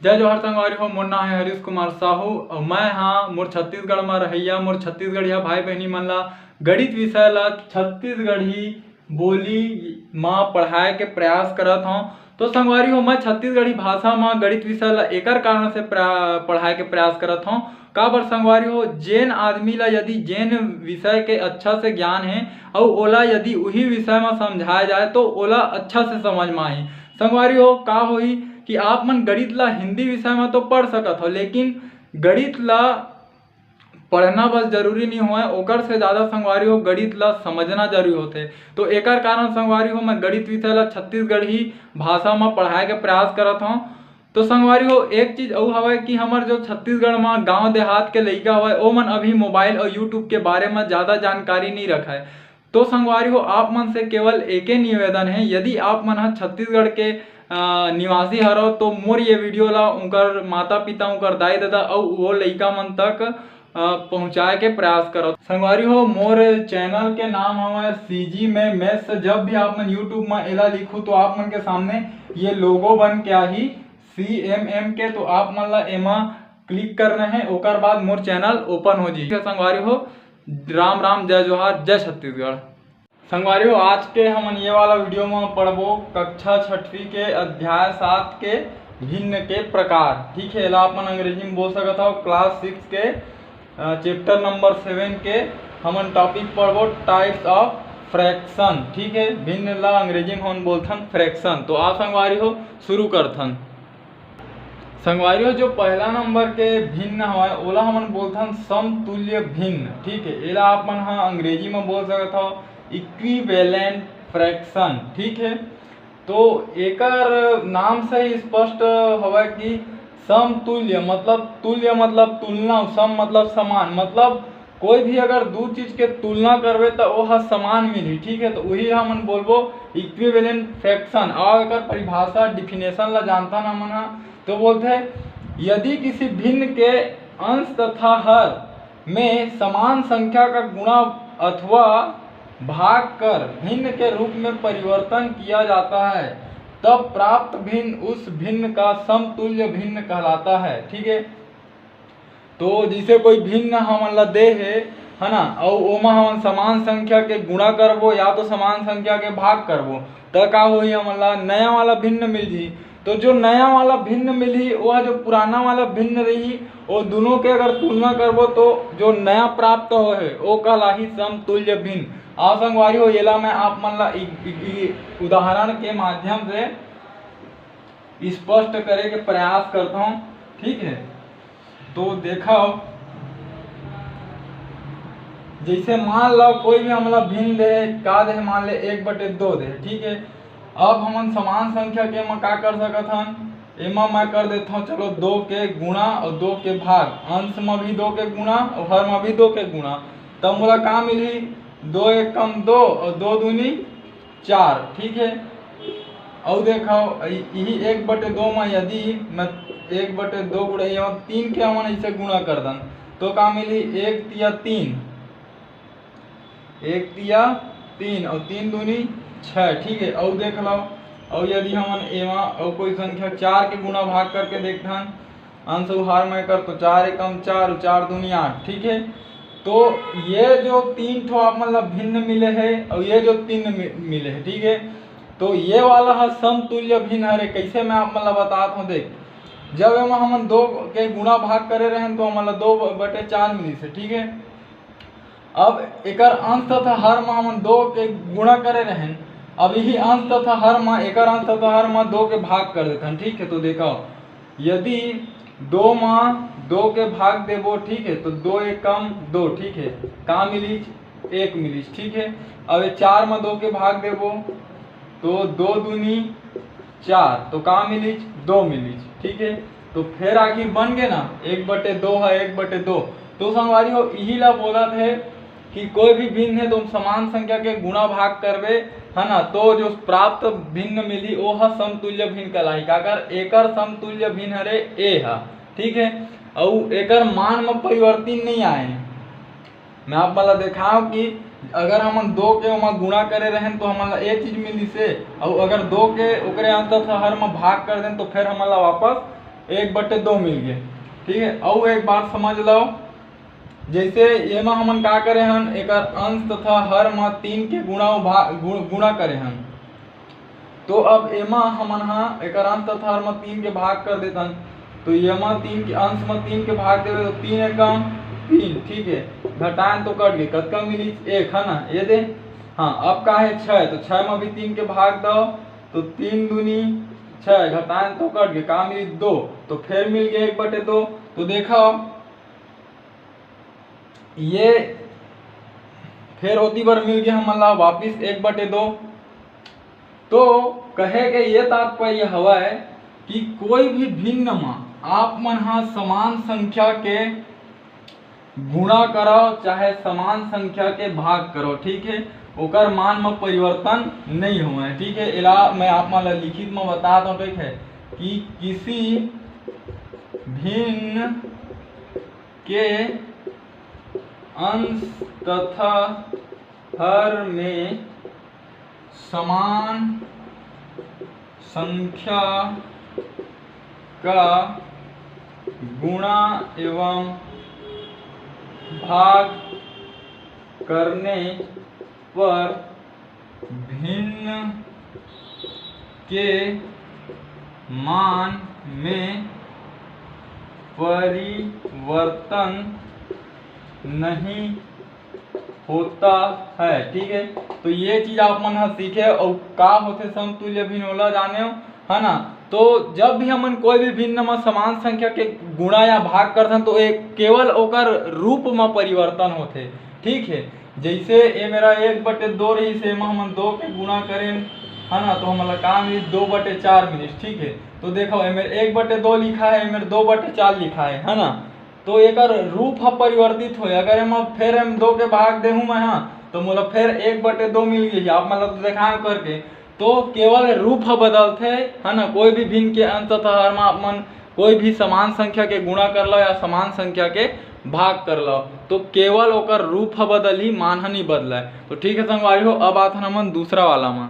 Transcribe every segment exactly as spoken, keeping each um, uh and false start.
जय जोहार संगवारी हो, मोर नाम है हरीश कुमार साहू और मैं हाँ मोर छत्तीसगढ़ में रहैया, मोर छत्तीसगढ़िया भाई बहनी मन ला गणित विषय ला छत्तीसगढ़ी बोली मा पढ़ाए के प्रयास करत हौं। तो संगवारी हो, मैं छत्तीसगढ़ी भाषा मा गणित विषय ला एकर कारण से प्रा-, पढ़ाए के प्रयास करत हौं। काबर संगवारी हो, जेन आदमी ला यदि जेन विषय के अच्छा से ज्ञान है और ओला यदि उही विषय मा समझाया जाए तो ओला अच्छा से समझ मा आही। संगवारी हो, का होही कि आप मन गणित ला हिंदी विषय मा तो पढ़ सकत हो, लेकिन गणित ला पढ़ना बस जरूरी नहीं होय, ओकर से ज़्यादा संगवारी हो गणित ला समझना जरूरी होथे। तो एकर कारण संगवारी हो मैं गणित विषय ला छत्तीसगढ़ी भाषा मा पढ़ाए के प्रयास करत हौं। तो संगवारी हो, एक चीज अउ हवय कि हमर जो छत्तीसगढ़ मा गांव देहात के लइका हवय, ओमन अभी मोबाइल और YouTube के बारे मा ज़्यादा जानकारी नहीं रखय। तो संगवारी हो, आप मन से केवल एके निवेदन है, यदि आप मन ह छत्तीसगढ़ के अ, निवासी हरव तो मोर ये वीडियो ला उनकर माता पिता, उनकर दाई ददा अउ वो लइका मन तक अ, पहुँचाए के प्रयास करव। संगवारी हो, मोर चैनल के नाम हवय सीजी में मैथ्स। जब भी आप मन YouTube में एला लिखू तो आप मन के सामने ये लोगो बन के आही सीएमएम के, तो आप मन ला एमा क्लिक करना है, ओकर बाद मोर चैनल ओपन हो जाही। संगवारी हो, राम राम, जय जोहार, जय छत्तीसगढ़। संगवारी हो, आज के हमन ये वाला वीडियो में पढ़बो कक्षा छठवीं के अध्याय सात के भिन्न के प्रकार। ठीक है, एला आप मन अंग्रेजी में बोल सकत हो, क्लास सिक्स के चैप्टर नंबर सेवन के हमन टॉपिक पढ़बो टाइप्स ऑफ फ्रैक्शन। ठीक है, भिन्न ला अंग्रेजी में हमन बोलथन फ्रैक्शन। तो आ संगवारी हो, शुरू करथन। संगवारी हो, जो पहला नंबर के भिन्न हवय ओला हमन बोलथन समतुल्य भिन्न। ठीक है, एला आप मन ह अंग्रेजी में बोल सकत हो इक्विवेलेंट फ्रैक्शन। ठीक है, तो एकर नाम से ही स्पष्ट हवय कि समतुल्य मतलब तुल्य मतलब तुलना, सम मतलब समान, मतलब कोई भी अगर दू चीज के तुलना करबे त ओह समान मिलही। ठीक है, तो उही हमन बोलबो इक्विवेलेंट फ्रैक्शन। और एकर परिभाषा, डिफिनेशन ला जानथन हमन ह, तो बोलथे यदि किसी भिन्न के अंश तथा हर में समान संख्या का गुणा अथवा भाग कर भिन्न के रूप में परिवर्तन किया जाता है, तब प्राप्त भिन्न उस भिन्न का समतुल्य भिन्न कहलाता है। ठीक है, तो जैसे कोई भिन्न हमन ला दे हे, है ना, अउ ओमा हमन समान संख्या के गुणा करबो या तो समान संख्या के भाग करबो, त का होही, हमन ला नया वाला भिन्न मिल जही। तो जो नया वाला भिन्न मिलही, ओह जो पुराना वाला भिन्न रही, वो दोनों के अगर तुलना करबो तो जो नया प्राप्त होहे, वो कहलाही समतुल्य भिन्न। आओ संगवारी हो, एला मैं आप मन ला इ, इ, इ, उदाहरण के माध्यम से स्पष्ट करे के प्रयास करता हूँ। ठीक है, तो देखो, जैसे मान लो कोई भी हमला भिन्न दे, का दे, मान ले एक बटे दो दे। ठीक है, अब हमन समान संख्या के एमा का कर सकत हन, एमा मैं कर देत हूँ, चलो, दो के गुणा और दो के भाग, अंश में भी दो के गुणा और हर में भी दो के गुणा, तब मोला का मिलही, दो एक कम दो और दो दूनी चार। ठीक है, अउ देखो, इ-, यही एक बटे दो में यदि मैं एक बटे दो गुणा ये तीन के हमन ऐसे गुणा कर दन, तो का मिली, एक तिया तीन, एक तिया तीन और तीन दूनी छः। ठीक है, अउ देख लो, अउ यदि हमन एमा अउ कोई संख्या चार के गुणा भाग करके देखथन, अंश अउ हर में कर तो चार एकम चार, चार दूनी आठ। ठीक है, तो ये जो तीन ठो आप मन ला भिन्न मिले है और ये जो तीन मि-, मिले है, ठीक है, तो ये वाला ह समतुल्य भिन्न हरे। कैसे, मैं आप मन ला बतात हूँ। देख, जब एमा हमन दो के गुणा भाग करे रहन तो हमन ला दो बटे चार मिलिस है। ठीक है, अब एकर अंश तथा हर में हमन दो के गुणा करे रहन, अब यही अंश तथा हर में, एकर अंश तथा हर में दो के भाग कर देथन। ठीक है, तो देखो, यदि दो मा दो के भाग देबो, ठीक है, तो दो एकम दो, ठीक है, का मिलिस, एक मिलिस। ठीक है, अब ये चार मा दो के भाग देबो तो दो दूनी चार, तो का मिलिस, दो मिलिस। ठीक है, तो फिर आखिर बन गए ना, एक बटे दो है, एक बटे दो। तो संगवारी हो, यही ला बोलत है कि कोई भी भिन्न है तो समान संख्या के गुणा भाग करबे, है ना, तो जो प्राप्त भिन्न मिली वो ह समतुल्य भिन्न कहलाही। काकर एकर समतुल्य भिन्न हरे ए ह। ठीक है, अउ एकर मान में परिवर्तन नहीं आए। मैं आप मन ला देखाव कि अगर हमन दो के ओमा गुणा करे रहेन तो हमन ला ए चीज मिलिस हे, अउ अगर दो के ओकरे अंश हर में भाग कर देन तो फिर हमन ला वापस एक बटे दो मिल गए। ठीक है, अउ एक बात समझ लो, जैसे एमा हमन का करे हन, एकर अंश तथा हर म तीन के गुणा अउ भाग, गुण, गुणा करे हन। तो अब एमा हमन हा एकर अंश तथा हर म तीन के भाग कर देथन, तो एमा तीन के अंश म तीन के भाग देवे तो तीन एकम तीन, ठीक है, घटाएन तो कट गए, कतका मिली? एक, है ना, ये दे। हाँ, अब का है? छः, तो छः म भी तीन के भाग दो, तो तीन दूनी छः, घटाएन तो कट गए, का मिली? दो, तो फिर मिल गए एक बटे दो। तो देखा, ये फेर ओती बर मिल गया हमन ला वापिस एक बटे दो। तो कहे के ये तात्पर्य हवय कि कोई भी भिन्न म आप मन ह समान संख्या के गुणा करो, चाहे समान संख्या के भाग करो, ठीक है, ओकर मान म परिवर्तन नहीं होवय, ठीक है। एला मैं आप मन ला लिखित म बता दो, ठीक है, कि किसी भिन्न के अंश तथा हर में समान संख्या का गुणा एवं भाग करने पर भिन्न के मान में परिवर्तन नहीं होता है, ठीक है। तो ये चीज आप मन ह सीखे अउ का होथे समतुल्य भिन्न, ओला जाने, है ना। तो जब भी हमन कोई भी भिन्न म समान संख्या के गुणा या भाग करथन, तो एक केवल ओकर रूप म परिवर्तन होथे, ठीक है। जैसे ये मेरा एक बटे दो रही से, एमा हमन दो के गुणा करें, है ना, तो हमन ला का मिली? दो बटे चार मिली, ठीक है। तो देखो, ये मेरे एक बटे दो लिखा है, ये मेरे दो बटे चार लिखा है, है ना। तो एकर रूप ह परिवर्तित होए। अगर एमा फेर एम दो के भाग देहूँ मैं, हाँ, तो मोला फेर एक बटे दो मिल गई। आप मन ला तो देखाएं करके, तो केवल रूप ह बदलथे, है ना। कोई भी भिन्न के अंश तथा हर मा आप मन कोई भी समान संख्या के गुणा कर लो या समान संख्या के भाग कर लो, तो केवल ओकर रूप ह बदलही, मान ह नहीं बदलय। तो ठीक है संगवारी हो, अब आथन हमन दूसरा वाला मा।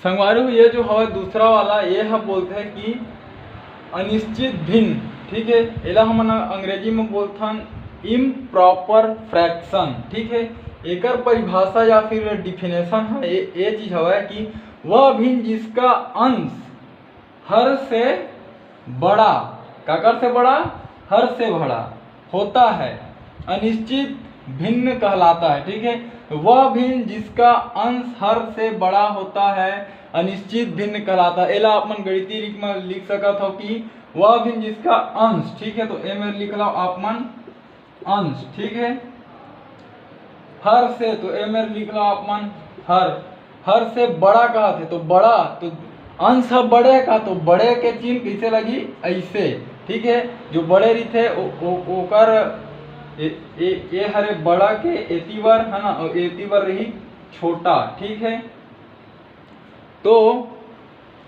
संगवारी हो, ये जो हवय दूसरा वाला, ये ह बोलथे कि अनिश्चित भिन्न, ठीक है। एला हमन अंग्रेजी में बोलथन इम्प्रॉपर फ्रैक्शन, ठीक है। एकर परिभाषा या फिर डिफिनेशन ह ये, ये चीज हवय कि वह भिन्न जिसका अंश हर से बड़ा, काकर से बड़ा? हर से बड़ा होता है, अनिश्चित भिन्न कहलाता है, ठीक है। वह भिन्न जिसका अंश हर से बड़ा होता है, अनिश्चित भिन्न कहलाता है। एला आप मन गणितीय रूप में लिख सकत हो कि वह भिन्न जिसका अंश, ठीक है, तो ए मेर लिख लो आप मन अंश, ठीक है। हर से, तो ए मेर लिख लो आप मन हर, हर से बड़ा कहत हे, तो बड़ा, तो अंश ह बड़े का, तो बड़े के चिन्ह कैसे लगी? ऐसे, ठीक है। जो बड़े रहिथे ओ, ओ, ओकर ए, ए, ए हरे बड़ा के एती बर, है ना, और एती बर रही छोटा, ठीक है। तो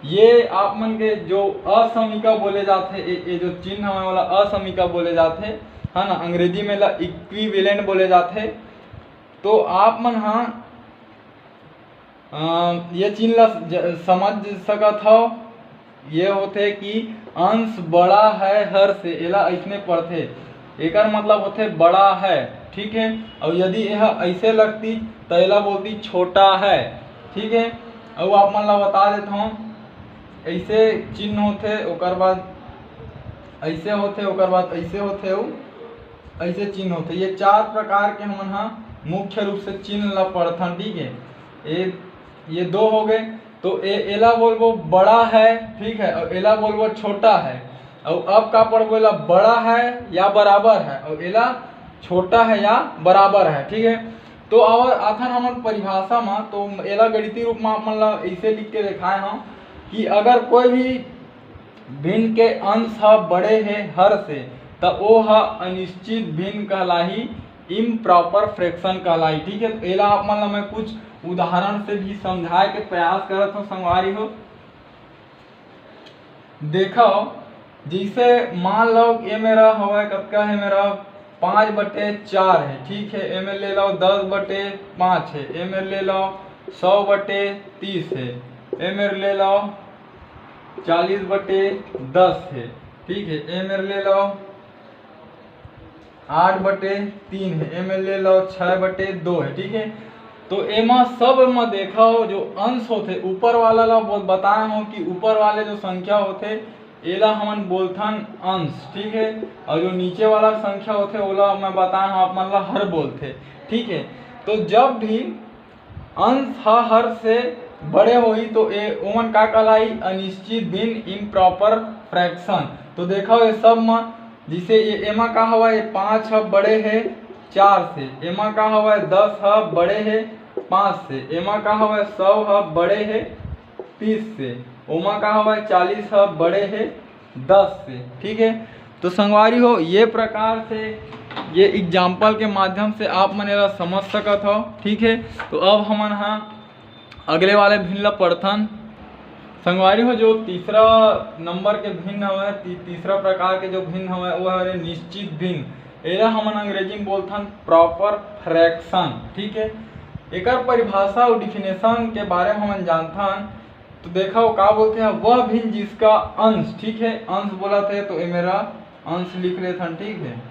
ये आप मन के जो असमीका बोले जाथे, ए, ए जो चिन्ह हवे वाला असमीका बोले जाथे, है ना, अंग्रेजी में ला इक्विवेलेंट बोले जाथे। तो आप मन हा अ, ये चिन्ह ला ज-, समझ सकत हव। ये होथे कि अंश बड़ा है हर से, एला अइसने पढ़थे, एकर मतलब होथे बड़ा है, ठीक है। अउ यदि यह ऐसे लगती, तो एला बोलती छोटा है, ठीक है। अउ आप मन ला बता देत हूँ, ऐसे चिन्ह होथे, ओकर बाद ऐसे होथे, ओकर बाद ऐसे होथे, अउ ऐसे चिन्ह होथे। ये चार प्रकार के हमन हा मुख्य रूप से चिन्ह ला पढ़थन, ठीक है। ये, ये दो हो गए। तो ए, एला बोलबो बड़ा है, ठीक है, और एला बोलबो छोटा है। और अब का पढ़बो, एला बड़ा है या बराबर है, और एला छोटा है या बराबर है, ठीक है। तो और आथन हमन परिभाषा में, तो एला गणितीय रूप में आप मन ला ऐसे लिख के दिखाए हूँ कि अगर कोई भी भिन्न के अंश ह बड़े हे हर से, त ओ ह अनिश्चित भिन्न कहलाही, इम्प्रॉपर फ्रैक्शन कहलाही, ठीक है। तो एला आप मन ला मैं कुछ उदाहरण से भी समझाए के प्रयास करत हूँ संगवारी हो। देखो, जैसे मान लो ये मेरा हवा कतका है, मेरा पाँच बटे चार है, ठीक है। ए मेर ले लो दस बटे पाँच है, ए मेर ले लो सौ बटे तीस है, ए मेर ले लो चालीस बटे दस हे, ठीक है। ए मेर ले लो आठ बटे तीन है, ए मेर ले लो छः बटे दो है, ठीक है। तो एमा सब म देखा हो जो अंश होथे, ऊपर वाला ला बोल बताए हो कि ऊपर वाले जो संख्या होथे एला हमन बोलथन अंश, ठीक है। और जो नीचे वाला संख्या होथे ओला मैं बताए हो आप मन ला हर बोलथे, ठीक है। तो जब भी अंश ह हर से बड़े होही तो ए ओमन का कहलाई? अनिश्चित भिन्न, इम्प्रॉपर फ्रैक्शन। तो देखो ये सब म जैसे ये एमा का हवा, ये पाँच ह बड़े है चार से, एमा का हवा, दस ह बड़े है पाँच से, एमा का हवा, सौ ह बड़े है तीस से, ओमा का हवा, चालीस ह बड़े है दस से, ठीक है। तो संगवारी हो, ये प्रकार से ये एग्जाम्पल के माध्यम से आप मन एला समझ सकत हो, ठीक है। तो अब हमन हा अगले वाले भिन्न ला पढ़थन। संगवारी हो, जो तीसरा नंबर के भिन्न हवय, ती-, तीसरा प्रकार के जो भिन्न हवय वो हरे निश्चित भिन्न। एला हमन अंग्रेजी में बोलथन प्रॉपर फ्रैक्शन, ठीक है। एकर परिभाषा और डिफिनेशन के बारे में हमन जानथन। तो देखा वो का बोलते हैं, वह भिन्न जिसका अंश, ठीक है, अंश बोला थे तो ये मेरा अंश लिख लेथन, ठीक है।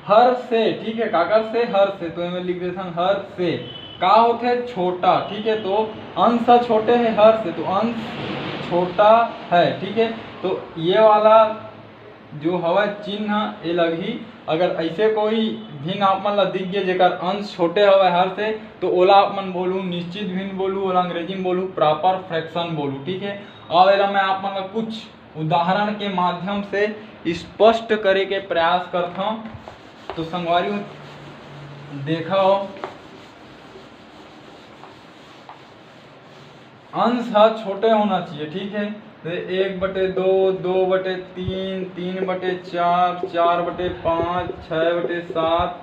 हर से, ठीक है, काकर से? हर से, तो एमे लिख देथन हर से। का होथे? छोटा, ठीक है। तो अंश ह छोटे है हर से, तो अंश छोटा है, ठीक है। तो ये वाला जो हवय चिन्ह, ये लगही। अगर ऐसे कोई भिन्न आप मन ला दिख गए जेकर अंश छोटे हवय हर से, तो ओला आप मन बोलू निश्चित भिन्न बोलू, ओला अंग्रेजी में बोलू प्रॉपर फ्रैक्शन बोलू, ठीक है। अब एला मैं आप मन ला कुछ उदाहरण के माध्यम से स्पष्ट करे के प्रयास करथों। तो संगवारी हो, देखो, अंश ह छोटे होना चाहिए, ठीक है। तो एक बटे दो, दो बटे तीन, तीन बटे चार, चार बटे पाँच, छः बटे सात,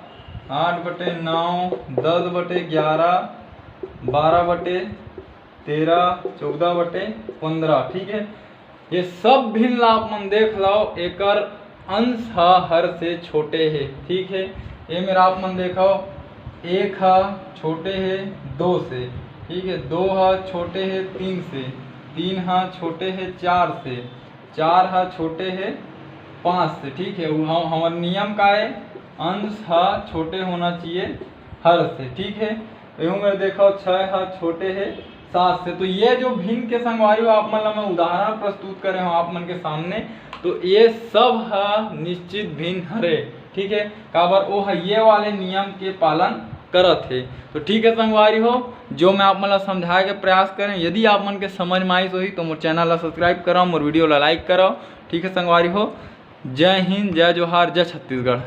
आठ बटे नौ, दस बटे ग्यारह, बारह बटे तेरह, चौदह बटे पंद्रह, ठीक है। ये सब भिन्न ला आप मन देख लो, एकर अंश ह हर से छोटे है, ठीक है। ये मेरा आप मन देखो, एक ह छोटे है दो से, ठीक है, दो ह छोटे है तीन से, तीन ह छोटे है चार से, चार ह छोटे है पाँच से, ठीक है। उ हम, हमर नियम का है, अंश ह छोटे होना चाहिए हर से, ठीक है। एहू में देखो, छः ह छोटे है सात से। तो ये जो भिन्न के संगवारी हो, आप मन ला मैं उदाहरण प्रस्तुत करे हूँ आप मन के सामने, तो ये सब ह निश्चित भिन्न हरे, ठीक है। काबर ओ ह ये वाले नियम के पालन करत है। तो ठीक है संगवारी हो, जो मैं आप मन ला समझाए के प्रयास करें, यदि आप मन के समझ में आइस होही तो मोर चैनल ला सब्सक्राइब करो, मोर वीडियो ला लाइक करो, ठीक है संगवारी हो। जय हिंद, जय जोहार, जय छत्तीसगढ़।